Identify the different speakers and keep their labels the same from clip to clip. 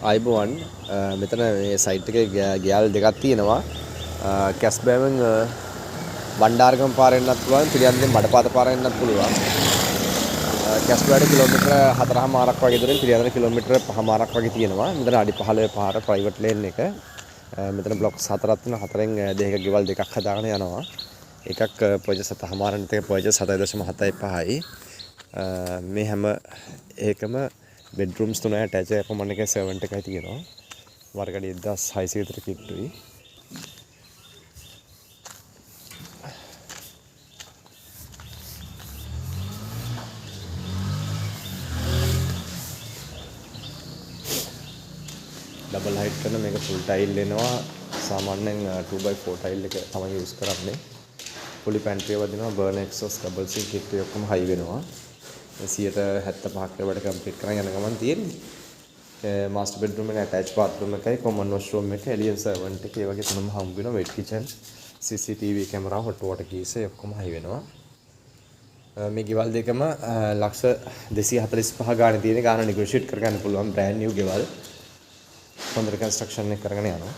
Speaker 1: ආයුබෝවන්. මෙතන මේ සයිට් එකේ ගෙයල් දෙකක් තියෙනවා. කැස්බෑවෙන් බණ්ඩාරගම පාර එන්නත් පුළුවන්, පිළියන්දෙන් බඩපාත පාර එන්නත් පුළුවන්. කැස්බෑවට කිලෝමීටර 4.5ක් වගේ දුරින් පිළියන්දට කිලෝමීටර 5.5ක් වගේ තියෙනවා. මෙතන අඩි 15 පාර ප්‍රයිවට් ලේන් එක. මෙතන බ්ලොක්ස් හතරක් තියෙනවා. හතරෙන් දෙකක ගෙවල් දෙකක් හදාගෙන යනවා. එකක් පර්චේස් 7.5, අනිත් එක පර්චේස් 7.75යි. මේ හැම එකම බෙඩ්රූම්ස් තුනයි ඇටච් එකක්, කොමන් එකේ සර්වන්ට් එකයි තියෙනවා. වර්ග අඩි 1600 විතර කිට්ටුයි. ඩබල් හයිට් කරන මේක ෆුල් ටයිල් එනවා. සාමාන්‍යයෙන් 2x4 tile එක තමයි යූස් කරන්නේ. පොඩි පැන්ට්‍රි එකක් වදිනවා, බර්නර් එක්සෝස් ඩබල් සින්ක් කිට් එක ඔක්කොම හයි වෙනවා. 75ක් වැඩ කම්ප්ලීට් කරන් යන ගමන් තියෙන්නේ. මාස්ටර් බෙඩ්රූම් එක ඇටච් බාත්රූම් එකයි කොමන් වොෂ්රූම් එක එලියන් සර්වන්ට් එක ඒ වගේ තුනම හම්බ වෙනවා. Wet kitchen, CCTV camera, hot water geyser ඔක්කොම හයි වෙනවා. මේ ගෙවල් දෙකම ලක්ෂ 245 ගානේ තියෙන ගාන නෙගෝෂියේට් කරගන්න පුළුවන්. බ්‍රෑන්ඩ් නිව් ගෙවල්. හොඳට කන්ස්ට්‍රක්ෂන් එක කරගෙන යනවා.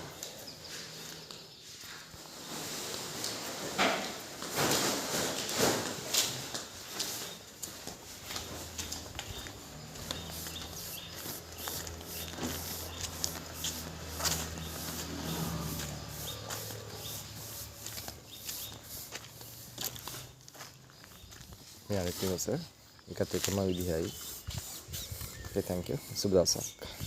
Speaker 1: මේ අනිත් නිවස එකත් එකම විදිහයි. Okay, thank you. සුබ දවසක්.